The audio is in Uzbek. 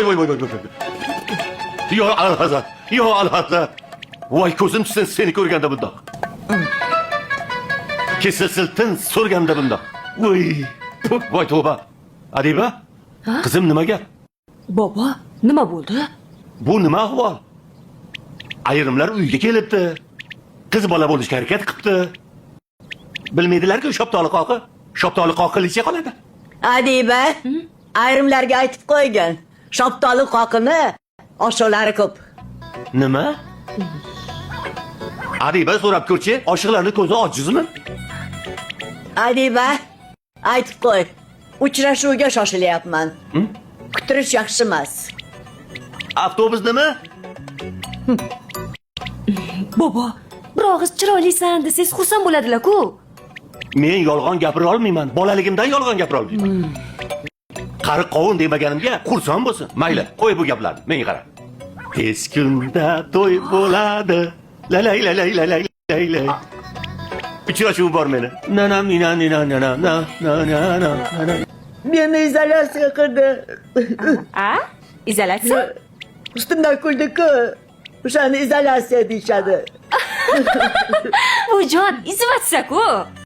Voy, voy, voy, voy. Yo Alhazrat, yo Alhazrat. Voy, ko'zim tushsin seni ko'rganda bundoq. Kesilsin so'rganda bundoq. Voy, voy, tavba. Adiba? Qizim, nima gap? Bobo, nima bo'ldi? Bu nima ahvol? Ayrimlar uyga kelibdi. Qiz bola bo'lishga harakat qilibdi. Bilmaydilar-ku, shoptoli qoqi. Shoptoli qoqilicha qoladi. Adiba, ayrimlarga aytib qo'ygin. Shoptoli qoqini osholari ko'p. Nima? Adiba, so'rab ko'rchi, oshiqlarning ko'zi ojizmi? Adiba, aytib qo'y. Uchrashuvga shoshilyapman. Kutirish yaxshi emas. Avtobus nima? Bobo, bir og'iz chiroylisan desangiz, xursand bo'ladilar-ku. Men yolg'on gapira olmayman. Bolaligimdan yolg'on gapira olmayman. Qari qovun demaganimga xursand bo'lsin. Mayli, qo'y bu gaplarni. Menga qara. Tez kunda to'y bo'ladi. La la la la la la la la. Uchrashuv bor meni. Na na ni na ni na na na na na na na na. Meni izolyatsiya qildi. A? Izolyatsiya? Ustimdan kuldi-ku. O'shani izolyatsiya deyishadi. Buvijon, izolyatsiya-ku.